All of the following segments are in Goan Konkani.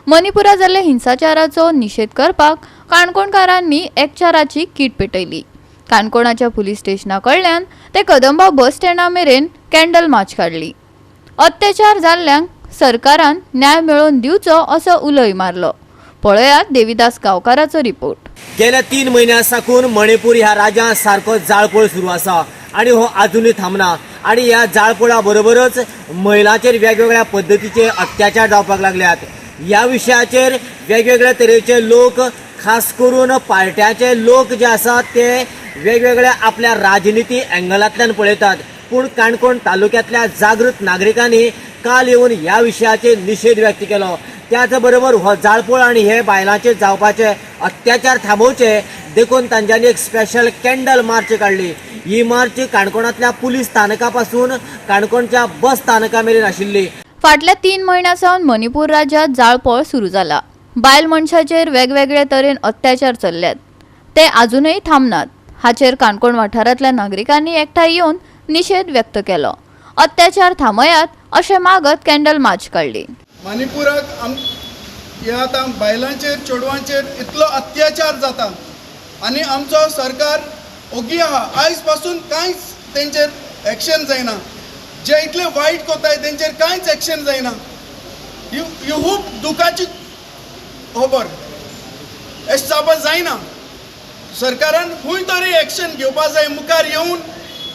मणिपुरा जाल्ल्या हिंसाचाराचो निशेध करपाक काणकोणकारांनी एकचाराची कीट पेटयली. काणकोणाच्या पुलीस स्टेशना कडल्यान ते कदंबा बस स्टँडा मेरेन कॅन्डल मार्च काडली. अत्याचार जाल्ल्यांक सरकारान न्याय मेळोवन दिवचो असो उलोय मारलो. पळयात देविदास गांवकाराचो रिपोर्ट. गेल्या 3 म्हयन्यां साकून मणिपूर ह्या राज्यांत सारको जाळपोळ सुरू आसा आनी हो आजुनूय थांबना आनी ह्या जाळपोळा बरोबरच महिलांचेर वेगवेगळ्या पद्दतीचे अत्याचार जावपाक लागल्यात. ह्या विशयाचेर वेगवेगळ्या तरेचे लोक, खास करून पार्ट्याचे लोक जे आसात ते वेगवेगळ्या आपल्या राजनिती एंगलांतल्यान पळयतात, पूण काणकोण तालुक्यांतल्या जागृत नागरिकांनी काल येवन ह्या विशयाचेर निशेध व्यक्त केलो. त्याच बरोबर हो जाळपोळ आनी हे बायलांचेर जावपाचे अत्याचार थांबोवचे देखून तांच्यांनी एक स्पेशल कॅन्डल मार्च काडली. ही मार्च काणकोणांतल्या पुलीस स्थानका पासून काणकोणच्या बस स्थानका मेरेन आशिल्ली. फाटल्या 3 म्हयन्यां सावन मणिपूर राज्यांत जाळपोळ सुरू जाला. बायल मनशाचेर वेगवेगळे तरेन अत्याचार चल्ल्यात, ते आजुनूय थांबनात. हाचेर काणकोण वाठारांतल्या नागरिकांनी एकठांय येवन निशेध व्यक्त केलो. अत्याचार थांबयात अशें मागत कॅन्डल मार्च काडली. मणिपुराक हे आतां बायलांचेर चेडवांचेर इतलो अत्याचार जाता आनी आमचो सरकार ओगी आहा. आयज पासून कांयच तेंचेर एक्शन जायना. जे इतले वायट कोताय तेंचेर कांयच एक्शन जायना. ही खूब दुखाची खबर. अशें जावपाक जायना. सरकारान खंय तरी एक्शन घेवपा जाय, मुखार येवन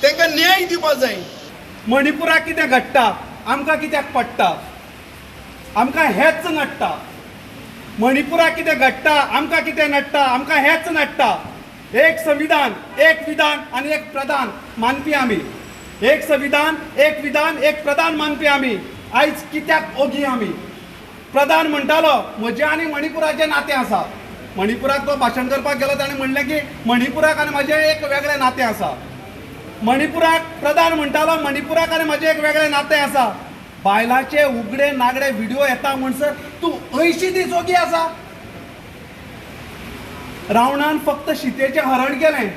तांकां न्याय दिवपा जाय. मणिपुराक कितें घडटा आमकां कित्याक पडटा, आमकां हेच नडटा. मणिपुराक कितें घडटा आमकां कितें नडटा, आमकां हेच नडटा. एक संविधान, एक विधान आनी एक प्रधान मानपी आमी. एक संविधान, एक विधान, एक प्रधान मानपी आमी. आयज कित्याक ओगी आमी? प्रधान म्हणटालो म्हजें आनी मणिपुराचें नातें आसा. मणिपुराक तो भाशण करपाक गेलो, ताणें म्हणलें की मणिपुराक आनी म्हजें एक वेगळें नातें आसा. मणिपुराक प्रधान म्हणटालो मणिपुराक आनी म्हजें एक वेगळें नातें आसा. बायलांचे उगडे नागडे व्हिडिओ येता म्हणसर तूं 80 दीस ओगी आसा. रावणान फक्त सीतेचें हरण केलें,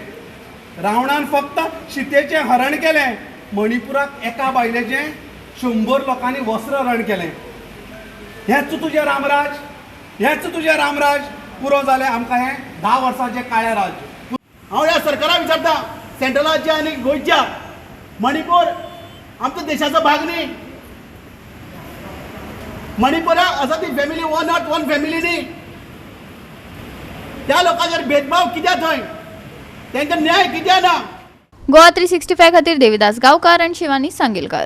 रावणान फक्त सीतेचें हरण केलें. मणिपुराक एका बायलेचें 100 लोकांनी वस्त्रहरण केलें. हेंच तुजें रामराज, हेंच तुजें रामराज. पुरो जालें आमकां हें 10 वर्सांचें काळें राज्य. हांव ह्या सरकाराक विचारता, सेंट्रलाच्या आनी गोंयच्या, मणिपूर आमच्या देशाचो भाग न्ही. मणिपुरा आसा ती family one not one family न्ही. त्या लोकांचेर भेदभाव कित्याक थंय, तांकां न्याय कित्याक ना. गोवा 365 खातीर देविदास गांवकार आनी शिवानी सांगेलकार.